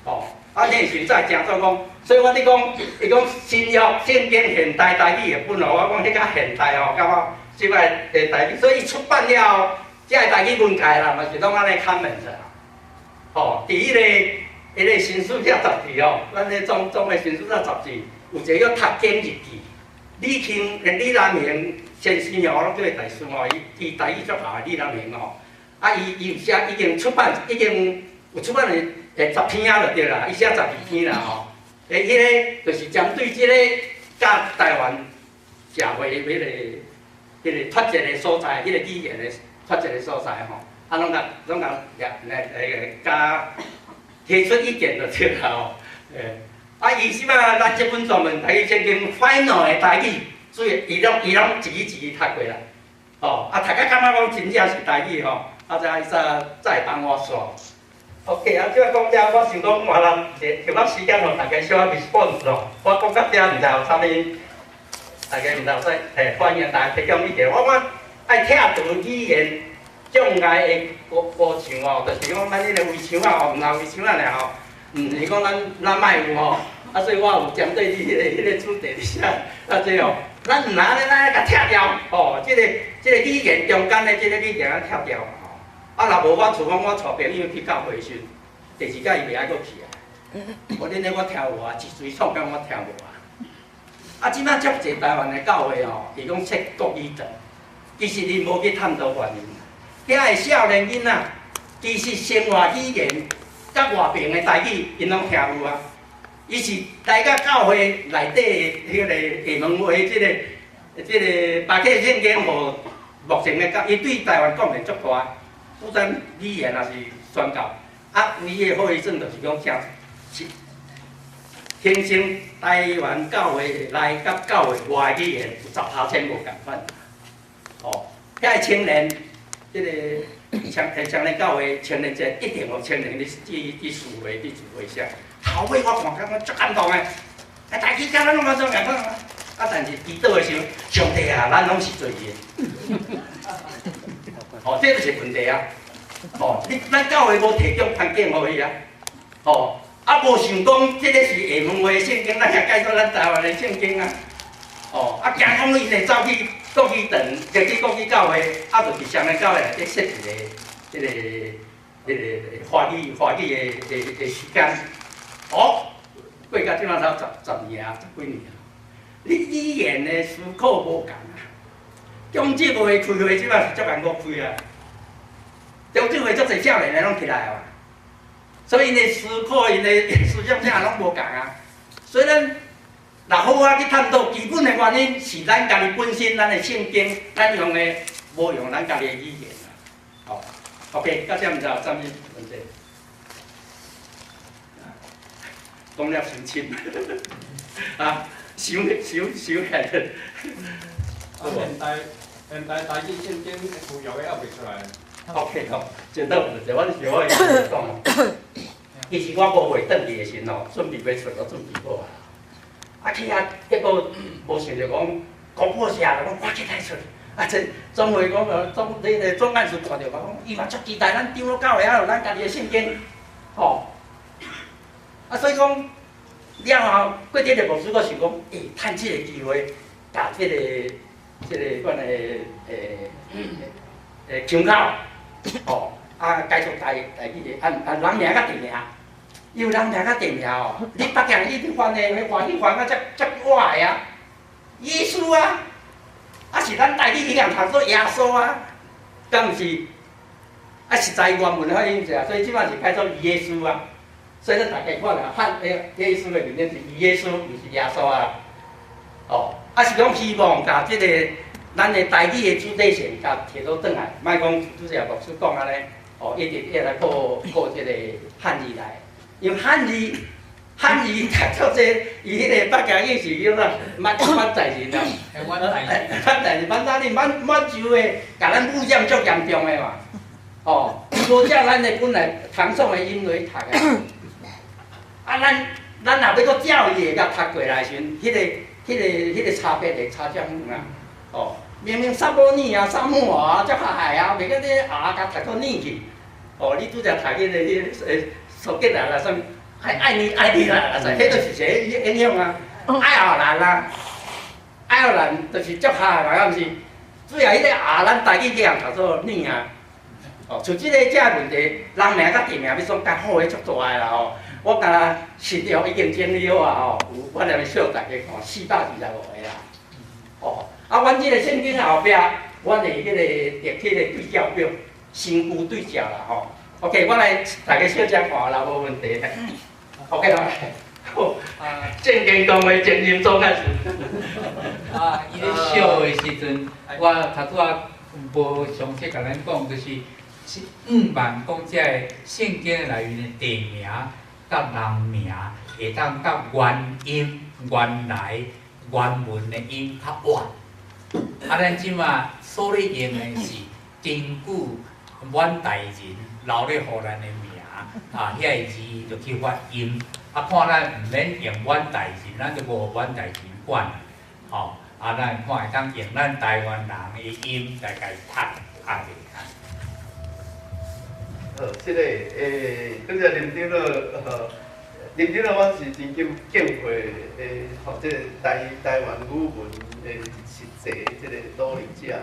吼。啊，你實在誠做講，所以我佇講，伊講新約聖經現代台語譯本哦，我講彼較現代哦，感覺這擺的台語，所以伊出版了後。這个台語文界啦，嘛是攏按呢 comment 啦，吼，佇彼个彼个新書社雜誌吼，咱彼總總的新書社雜誌有一个叫讀經日記，李南明先生吼，我攏叫伊大師吼，伊台語足姣的李南明吼，啊，伊有寫已經出版，已經有出版的10篇啊就對啦，伊寫12篇啦吼。彼個就是針對這個佮台灣社會彼個脫節的所在，彼個語言的脫節的所在吼，啊，攏共來來共提出意見就對啦吼。啊，伊這擺咱這本專門台語聖經 final 的台語，所以伊攏一字一字讀過啦。吼，啊，讀甲感覺講真正是台語吼，啊，才會幫我煞。OK，啊，這擺講了，我想講換啦，就咱時間予大家小可 response 咯。我講到遮，毋知有啥物，大家毋知有啥，歡迎大家提供意見。我講愛拆除語言障礙的高牆哦，就是講咱彼個圍牆啊，吼，毋若圍牆啊爾吼，毋是講咱莫有吼。啊，所以我有針對你彼個主題佇寫，啊，這哦，咱毋若按呢，咱愛共拆掉，吼，這個語言中間的這個語言愛拆掉吼。啊，若無我厝講我帶朋友去教會時，第二擺伊袂愛閣去啊。無恁咧我聽無啊，一錘創工我聽無啊。啊，這擺足濟台灣的教會吼，伊講設國語堂，其實𪜶無去探討原因。遐的少年囡仔，其實生活語言佮外爿的台語，𪜶攏聽有啊。伊是來到教會內底的彼個廈門話，這個巴克聖經予目前的教，伊對台灣貢獻足大。負擔語言也是宣教，啊，唯一的好遺產就是講，正形成台灣教會內佮教會外語言有10%無仝款。哦，遐個青年，這個青年教會青年節一定有青年佇聚會佇聚會寫。頭尾我看感覺足感動的，啊，台語佮咱攏無做仝款啊，啊，但是祈禱的時陣，上帝啊，咱攏是罪人。哦，這就是問題啊！哦，你咱教會無提供環境予伊啊！哦，啊無想講這個是廈門話聖經，咱也解說咱台灣的聖經啊！哦，啊驚講𪜶會走去國語堂，入去國語教會，啊，就佇雙面教會內底設一個這個華語的時間。哦，過到這擺才十年啊，十幾年啊！你語言的思考無仝啊！中正會開會，這擺是足艱苦開啊！中正會足濟少年的攏起來啊，所以𪜶的思考、𪜶的思想啥攏無仝啊。所以咱若好好去探討基本的原因，是咱家己本身，咱的聖經，咱用的無用咱家己的語言啊。好，OK，到這毋知有啥物問題？講了傷深，啊，想想想起來。啊，現代台語聖經舊約的猶未出來。 OK 吼，真倒問題，我是我講。其實我5月轉去的時吼，準備欲出，都準備好啊。啊去遐，結果無想著講，廣播社就講我去來出。啊，這總會講，總迄個總幹事看著我講，伊嘛足期待咱長老教會還有咱家己的聖經，吼。啊，所以講了後，過幾日牧師閣想講，欸，趁這個機會，共這個款的腔口，吼，啊，改做台語的，啊啊人名佮地名，因為人名佮地名哦，你北京伊佇翻的，彼華語翻甲遮遮倚的啊，意思啊，啊是咱台語彼樣讀做耶穌啊，敢毋是？啊，實在原文發音者，所以這擺是改做耶穌啊。所以咱大家看啦，漢耶穌的名字是耶穌，毋是耶穌啊。哦，啊是講希望共這個咱的台語的主體性，共提倒轉來，莫講拄才牧師講按呢，哦，一直一來靠靠這個漢字來，因為漢字讀做這個，伊彼個北京語是叫做滿載人啊，滿載滿載人，滿哪裡滿滿洲的，共咱污染足嚴重的嘛。哦，無照咱的本來唐宋的音來讀的。啊，咱若欲閣照伊的共讀過來時陣，彼個差別會差遮遠啊！哦，明明撒母耳啊、撒母耳啊，遮較害啊，袂記你啊，共讀做耳去。哦，你拄才讀彼個蘇格蘭啊，啥物愛爾蘭啊，彼就是一個影響啊。愛爾蘭啊，愛爾蘭就是足下嘛，敢毋是？主要彼個啊，咱台語叫人讀做耳啊。哦，像這個這問題，人名佮地名欲創較好的足大的啦吼。我敢若資料已經整理好啊吼，有我來秀大家看，425個啦。哦，啊，阮這个聖經後壁，阮會彼個列彼個對照表，新舊對照啦吼。OK，我來大家小聲看啦，無問題。OK 啦，好，聖經公會前任總幹事。啊，伊咧燒的時陣，我頭拄仔無詳細共咱講，就是是五萬講這个聖經內面的地名佮人名，會當佮原音、原來原文的音較晚。啊，咱這馬所咧用的是根據阮大人留咧予咱的名，啊，遐個字就去發音。啊，看咱毋免用阮大人，咱就無予阮大人管，吼。啊，咱看會當用咱台灣人的音來共伊讀，啊。好，這个拄才林長老，林長老，我是真敬敬佩吼，這个台灣語文的實際這个努力者。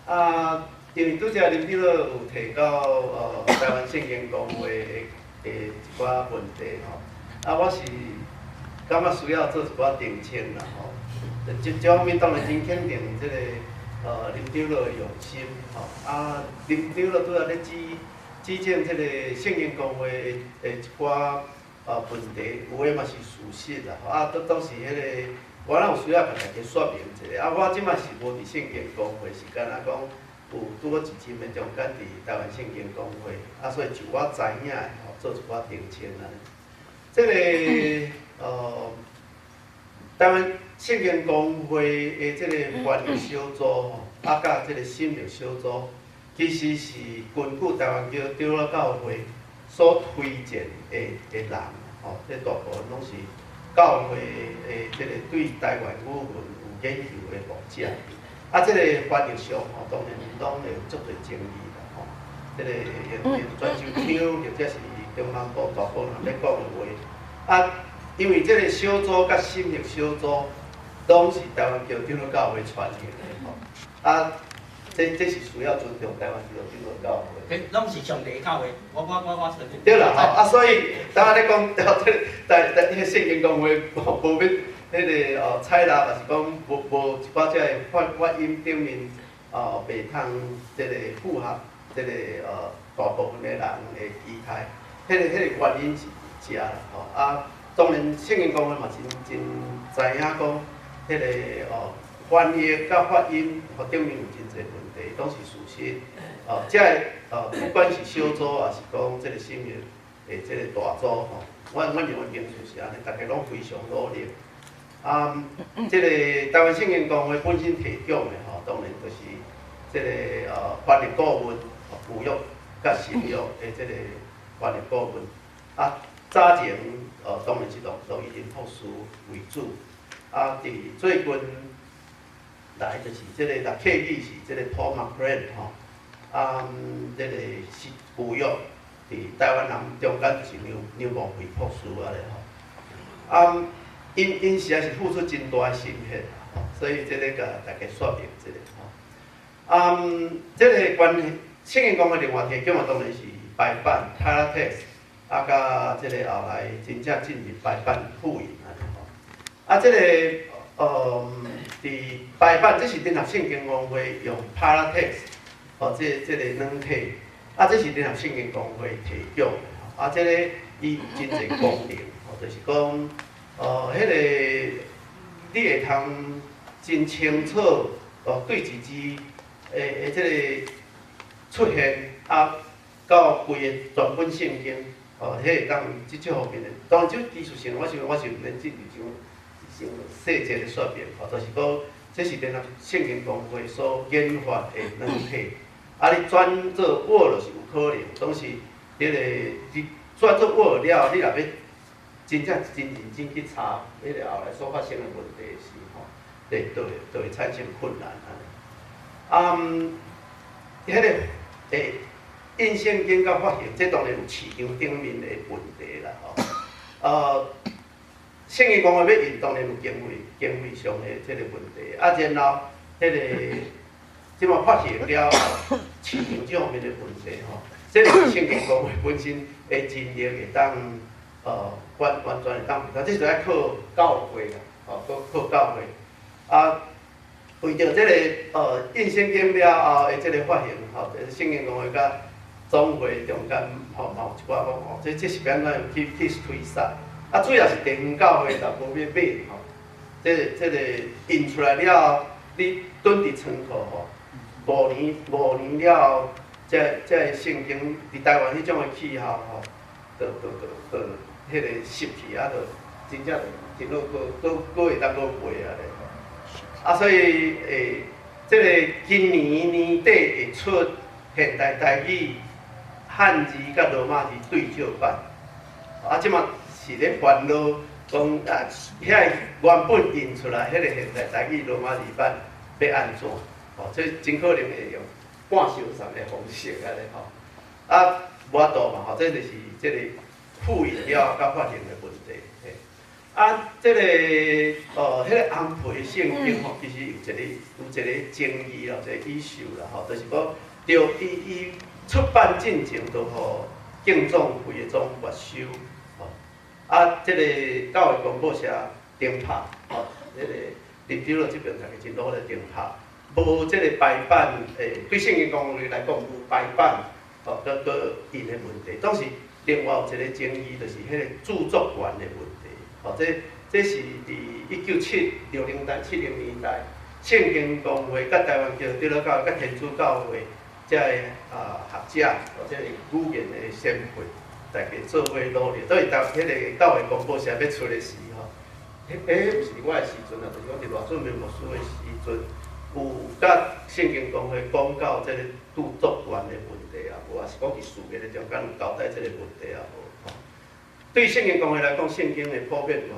啊，因為拄才林長老有提到台灣聖經公會的一寡問題吼，啊，我是感覺需要做一寡澄清啦吼。這方面當然真肯定這个林長老的用心吼，啊，林長老拄才咧指正這个聖經公會的一寡問題，有的嘛是事實啦，啊，當當時彼个我若有需要共大家說明一下，啊，我這擺是無佇聖經公會，是敢若講有拄好一陣的中間佇台灣聖經公會，啊，所以就我知影的吼，做一寡澄清按呢。這个台灣聖經公會的這個翻譯小組吼，啊，佮這個審譯小組，其實是根據台灣長老教會所推薦的人，吼，這大部分攏是教會的這個對台灣語文有研究的學者。啊，這個翻譯上吼，當然攏會有足濟爭議啦，吼。這個用專修腔，或者是中南部大部分人咧講的話，啊，因為這個小組佮審譯小組，攏是台灣長老教會傳承的吼，啊，這是需要尊重台灣長老教會。攏是上帝教會，我承認。對啦，吼，啊，所以當仔咧講，這個台台彼个聖經公會無欲彼个採納，抑是講無一寡這个發音頂面袂通這个符合這个大部分的人的期待，彼个原因是佇遮啦，吼，啊，當然聖經公會嘛真真知影講，彼个翻譯佮發音吼頂面有真濟問題，攏是事實。這个不管是小組，抑是講這个審譯的這个大組吼，阮認為經就是按呢，大家攏非常努力。啊，這个台灣聖經公會本身提供的吼，當然就是這个翻譯顧問，舊約佮新約的這个翻譯顧問。啊，早前當然是羅伊林博士為主。啊，佇最近來就是這个，若客語是這個 Paul McLean 吼，啊，這个是舊約佇台灣人中間就是梁望慧博士按呢吼。啊，𪜶實在是付出真大的心血吼，所以這个共大家說明一下吼。啊，這个關係聖經公會另外提供的當然是排版 Paratext，啊，佮這个後來真正進入排版複印按呢吼。啊，這个佇排版，這是聯合聖經公會用 Paratext，哦，這个軟體，啊，這是聯合聖經公會提供的，啊，這个伊真濟功能，吼，就是講，彼个你會通真清楚，對一字的這个出現，啊，到規个全本聖經，哦，彼會當這方面的，當然這技術性，我想我是毋免進入傷細節的說明，吼，就是講這是聯合聖經公會所研發的軟體，啊，你轉做 Word 是有可能，總是彼个你轉做 Word 了，你若欲真正真認真去查彼个後來所發生的問題時，吼，就會產生困難按呢。啊，彼个印聖經佮發行，這當然有市場頂面的問題啦，吼。聖經公會欲印，當然有經費上的這个問題，啊，然後彼个這馬發行了後，市場這方面的問題吼，這個是聖經公會本身的盡力會當完完全會當，這是愛靠教會啦，吼，靠教會。啊，為著這个印聖經了後的這个發行吼，這個聖經公會佮總會中間吼嘛有一寡講哦，這是欲按怎去推捒？啊，主要是地方教會若無欲買吼，這个印出來了後，你囤佇倉庫吼，五年了後，這個聖經佇台灣彼種的氣候吼，就彼個濕氣啊，就真正就真好，閣會當閣賣啊咧。啊，所以這个今年年底會出現代台語漢字佮羅馬字對照版。啊，這馬是咧煩惱講啊，遐原本印出來彼个現代台語羅馬字版欲按怎？吼，這真可能會用半收藏的方式按呢吼。啊，無法度嘛吼，這就是這個複印了佮發行的問題。啊，這个彼个紅皮聖經吼，其實有一個爭議啦，一個 issue 啦吼，就是講，著伊出版進前，就予敬總會的總沒收，吼。啊，這個教會公報社停拍，吼，彼个林長老這邊大家真努力停拍，無這個排版，對聖經公會來講無排版，吼，閣印的問題。當時另外有一個爭議，就是彼個著作權的問題。吼，這是佇1960代、70年代，聖經公會佮台灣基督教會佮天主教會這个學者，或者語言的先輩，大家做伙努力。所以當彼個教會公報社欲出的時吼，彼毋是我的時陣啊，就是講佇賴俊明牧師的時陣，有佮聖經公會講到這个著作權的問題啊，無，抑是講佇事業的中間有交代這个問題啊，無。對聖經公會來講，聖經的普遍嘛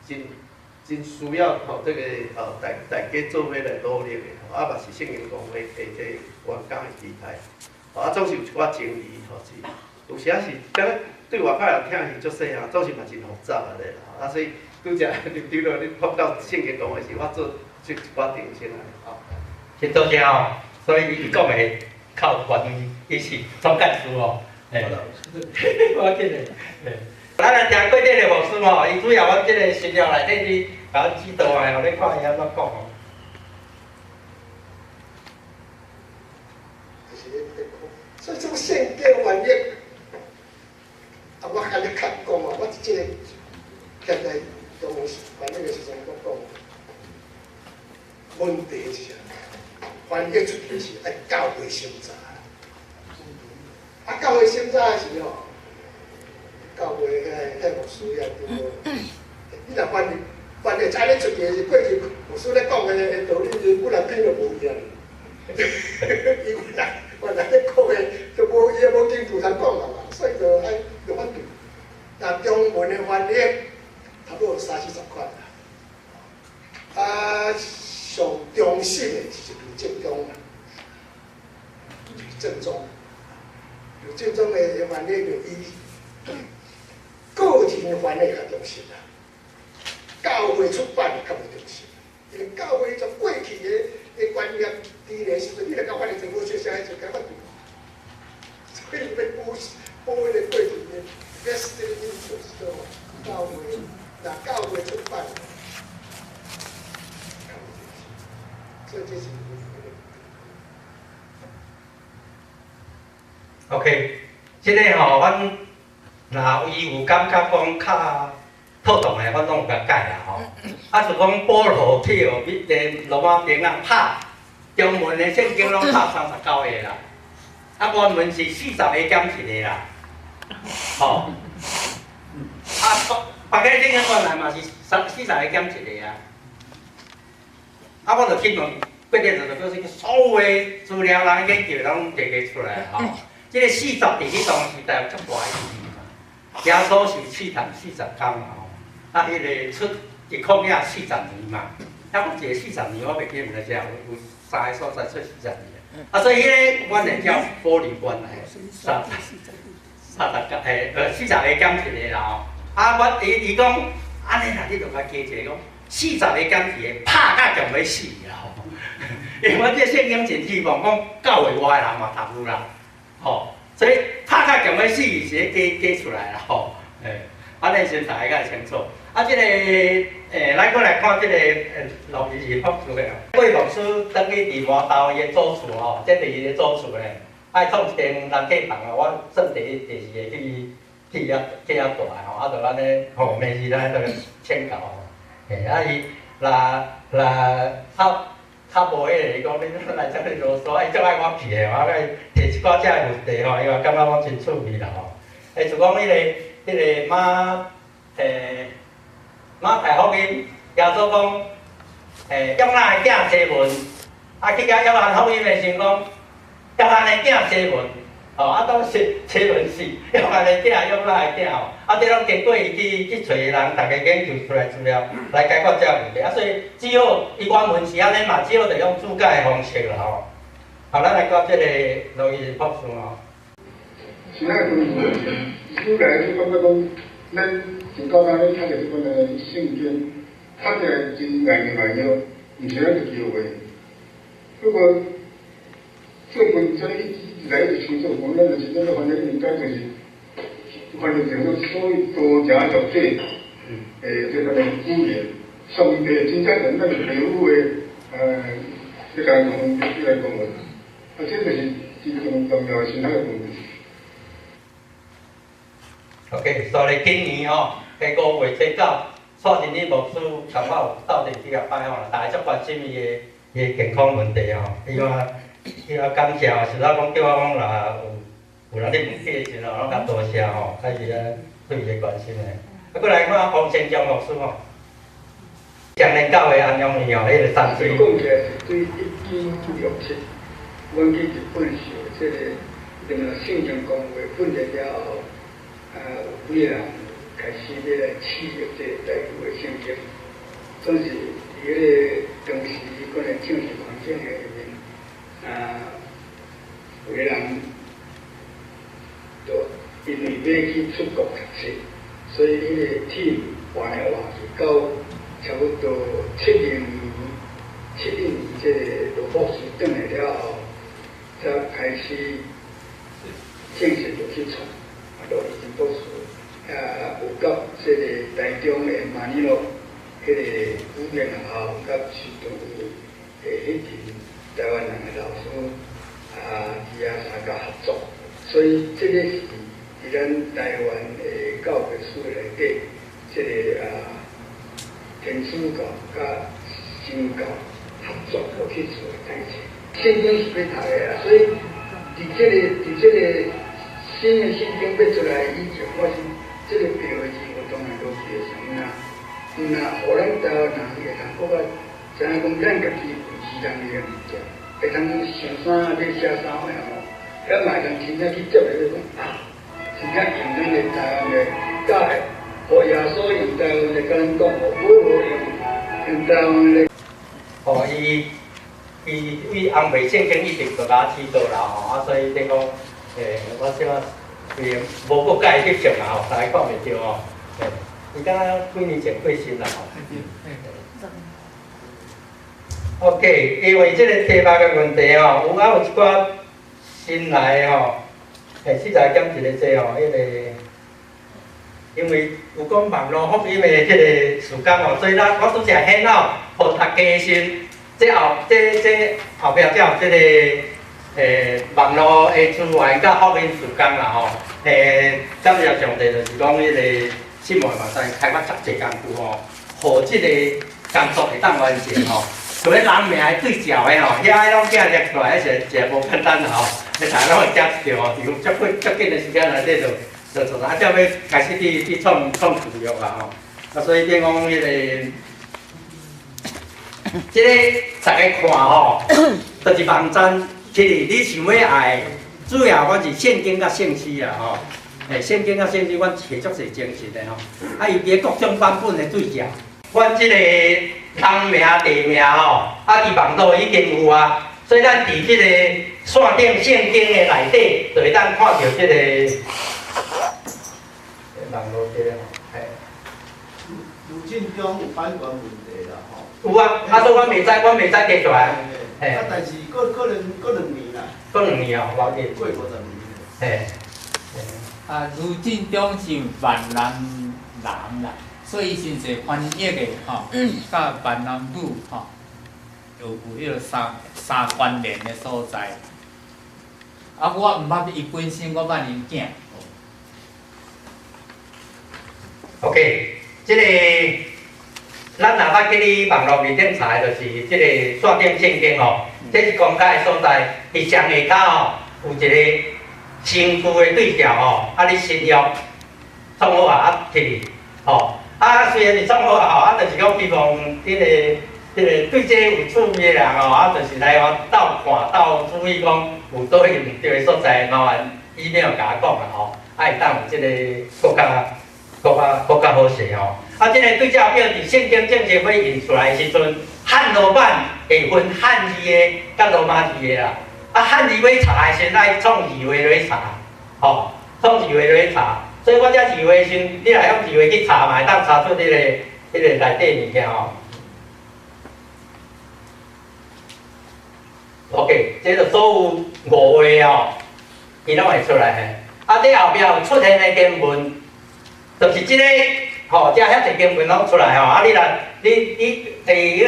是真需要吼，這个大家做伙來努力的，啊嘛是聖經公會的這個員工的期待，啊總是有一寡爭議吼，是有時仔是敢若對外口人聽是足細項，總是嘛真複雜按呢啦，啊所以拄才林長老你講到聖經公會時，我做這一寡澄清按呢吼。真多謝吼，所以伊講的較有權威，伊是總幹事哦，嘿，無要緊的，嘿。咱來聽過這個牧師吼，伊主要阮這個資料內底，伊共阮指導的，予你看伊按怎講吼。就是咧咧講，所以這種聖經翻譯，啊，我共你較講啊，我這個現在中文翻譯的時陣，我講，問題是啥？翻譯出去是愛教會審查，啊，教會審查的時吼。教會遐牧師遐對無？你若翻譯按呢出去是過去牧師咧講的道理，伊本來聽就無去啊。伊原來咧講的就無伊也無根據通講啊嘛，所以就愛就反對。但中文的翻譯差不多有三四十款啦。啊，上中心的是劉正中啦，劉正中，劉正中的翻譯就伊個人翻譯較中心啦，教會出版較無中心，因為教會從過去的觀念佇咧時陣，你若共翻譯成無相像，就共反對。所以欲補彼个過去的，best interest 教會，若教會出版較無中心，所以這是。 OK，這个吼，阮。若伊有感覺講較妥當的，阮攏有共改啦吼。啊，就講保羅去予彼个羅馬兵仔拍，中文的聖經攏拍39個啦，啊原文是40個減一個啦，吼。啊，別个聖經原來嘛是40個減一個啊。啊，我就去問，過日就表示所有的資料人研究攏提出來吼。這个40佇彼當時代有足大意義。耶穌是試探四十工嘛吼，啊，彼个出佇曠野四十年嘛，啊，講一個四十年，我袂記毋知遮有三个所在出四十年，啊，所以彼个阮會叫玻璃罐來30工，40個減一個啦吼，啊，我伊講，按呢啦，你著共加一个講，40個減一個，拍甲強欲死啦吼，因為阮這聖經真希望講教會外的人嘛讀有啦，吼。所以拍甲強欲死是咧加出來啦吼，欸，按呢按呢先大家較會清楚。啊，這個咱閣來看這個羅伊是博士的。郭牧師轉去佇麻豆伊的祖厝吼，這佇伊的祖厝咧，愛創一間人客房啊，我算第一、第二个去遐住的吼，啊，就按呢吼，明日咱就請教吼。嘿，啊伊若若較較無彼个，伊講你來遮爾囉嗦，伊足愛我去的，我共伊提一寡遮的問題吼，伊嘛感覺講真趣味啦吼。就講彼個馬太福音，耶穌講，約拿的囝西門，啊去甲約翰福音的時陣講，約翰的囝西門，吼，啊當時西門是約翰的囝，約拿的囝吼，啊這攏經過伊去揣人，逐家研究出來資料來解決這個問題，啊所以只好伊原文是按呢嘛，只好就用注解的方式啦吼。好，咱來講這個羅伊博士吼。是那個愈來愈感覺講，咱真簡單咧讀著這款的聖經，讀起來真硬硬硬，毋是咱家己的話。不過最近這一直來一直想做，講咱就是咱咧翻譯應該就是翻譯成做所謂多者作者，這個語言，上帝真正用咱爸母的，這個講來講話，啊，這就是真重重要的神學的問題。 OK，所以今年吼，喺5月初9，蔡振理牧師共我有鬥陣去共拜訪啦，大家足關心伊的健康問題吼。伊話感謝，實在講叫我講若有人咧問起的時陣，攏較多謝吼，開始咧對伊的關心的。啊，閣來看王先章牧師吼，長年教會安陽院吼，彼個三水。講起來是對1967，阮去日本受這個另外聖經公會訓練了後。啊，有幾个人開始欲來試譯這個台語的聖經，總是佇彼個當時彼款的政治環境的下面，啊，有个人就因為欲去出國讀冊，所以彼個 team 換來換去，到差不多71年這個羅博士轉來了後，才開始正式就去創。羅以真博士，啊，有佮這個台中的馬尼洛彼個語言學校，佮時陣有彼群台灣人的老師啊，佇遐相佮合作，所以這個是佇咱台灣的教會史內底，這個啊天主教佮新教合作落去做的代誌。聖經是欲讀的啦，所以佇這個新的聖經欲出來以前，我是這個標誌，我當然都是啥物啊？毋若予咱台灣人會通閣較知影講，咱家己有自人的物件，會通想啥欲寫啥貨吼，遐嘛會通真正去接入去講啊，真正用咱的台灣的教會，予耶穌用台灣的共咱講，予保羅用台灣的。哦，伊為紅白聖經一直就共我指導啦吼，啊，所以你講。我這伊無國界翕相啦吼，大家看袂著吼。伊敢若幾年前過身啦吼。OK，因為這個題目的問題吼，有啊有一寡新來的吼，40減一個這吼，彼個因為有講網路福音的這個時間吼，所以咱我拄則顯老，予大家先，這後這這後壁才有這個。網路的資源佮福音事工啦吼，感謝上帝，就是講彼個新聞嘛，知開發足濟工具吼，予這個工作會當完成吼。像彼人名的對照的吼，遐攏寄列出來，彼是一個無簡單啦吼。你大家攏會記著吼，伫足過足緊的時間內底就做，啊，才欲開始去創資料啦吼。啊，所以變講彼個，這個逐家看吼，就是網站。其實你想欲愛，主要阮是聖經佮聖詩啦吼。聖經佮聖詩，阮摕足濟精神的吼。啊，伊佇各種版本的對照，阮這個人名地名吼，啊，佇網路已經有啊。所以咱佇這個線頂聖經的內底，就會當看著這個網路這個吼。盧進中有版權問題啦吼。有啊，啊，所以我袂使提出來。啊，但是閣可能閣2年啦。閣2年哦，無要緊。過50年。嘿。啊，盧進中是閩南人啦，所以伊真濟翻譯的吼，佮閩南語吼，有彼个三關聯的所在。啊，我毋捌伊本身，我捌𪜶囝。 OK，這个咱若捌去你網路面頂查的，就是這個線頂聖經吼，這是公開的所在。佇上下跤吼，有一個新舊的對照吼，啊，你新約創好啊，啊貼去吼，啊雖然是創好啊，啊，就是講希望彼个對這有趣味的人吼，啊，就是來我鬥看鬥注意講有佗位毋對的所在，麻煩 email 共我講啦吼，啊會當有這个閣較閣較閣較好勢吼。啊，這个對照表佇聖經正式欲印出來的時陣，漢羅版會分漢字的佮羅馬字的啦。啊，漢字欲查的時陣，愛創字畫落去查，吼，創字畫落去查。所以我這字畫的時陣，你若用字畫去查嘛，會當查出彼个內底物件吼。OK，這就所有五畫哦，伊攏會出來嘿。啊，這後壁有出現的經文，就是這個。吼，遮遐濟經文攏出來吼，啊！你若你佇彼個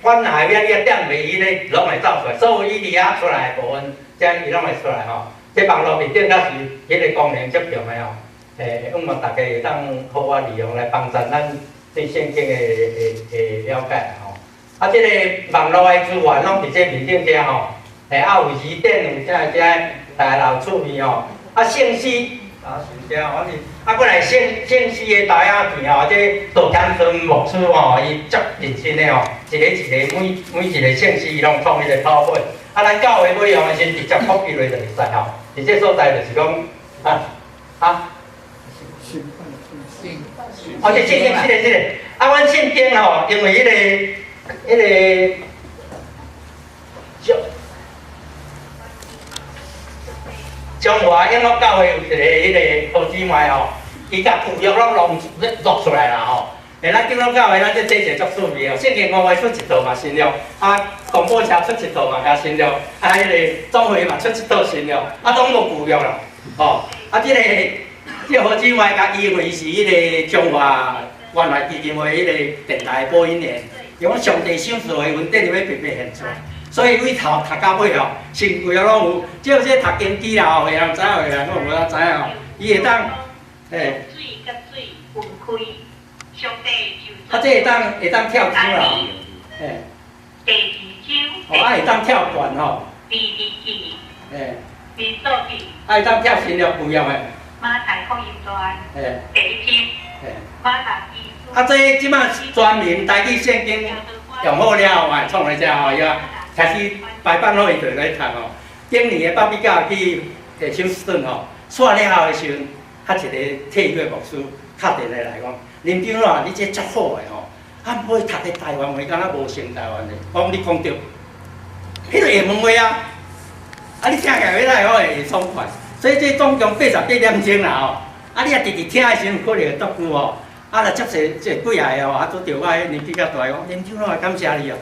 翻下邊，你啊點袂伊咧，攏會走出來。所有伊佇遐出來的部分，遮伊攏會出來吼。這網路面頂猶是彼個功能足強的吼，希望大家會當好好利用來幫助咱對聖經的了解吼。啊，這個網路的資源攏佇這面頂遮吼，啊有字典，有遮遮，大家有趣味吼。啊，聖詩。啊，是遮，我是啊，閣來聖詩的台仔片吼，這杜謙春牧師吼，伊足認真的吼，一个一个每一个聖詩伊攏創彼個抄本。啊，咱教會欲用的時陣，直接 copy 落就會使吼。佇這所在就是講，啊啊，哦，這聖經這個這個，啊，阮聖經吼，因為彼个。中華永樂教會有一个彼个好姊妹吼，伊共舊約攏弄錄出來啦吼。咱長老教會咱這這一個足趣味哦，聖經五畫出一套嘛新約，啊，廣播車出一套嘛加新約，啊，彼个總會嘛出一套新約，啊，攏無舊約啦，吼。啊，這個好姊妹共伊因為伊是彼个中華原來基金會彼个電台播音員，伊講上帝賞賜的恩典，伊欲白白獻出來。所以對頭讀到尾吼，新舊約攏有，只有這讀經機啦吼，有的人知影，有的人攏無影知影吼。伊會當，嘿。啊，這會當跳章啦，嘿。哦，啊會當跳段吼。嘿。啊會當跳新約舊約的。嘿。嘿。啊，這這擺全民台語聖經用好了後，嘛會創來遮吼，伊話。開始排版好，伊就來讀吼。頂年的北美教去休斯頓吼，煞了後的時陣，較一个退休的牧師敲電話來講：林長老，你這足好的吼，啊，毋過讀佇台灣話，敢若無像台灣的。我講你講對，彼个會問話啊，啊，你聽起來欲來會爽快。所以這總共88點鐘啦吼，啊，你若直直聽的時陣，有可能會獨久吼。啊，若接濟這幾下吼，啊，拄著我彼年紀較大，講林長老，感謝你哦。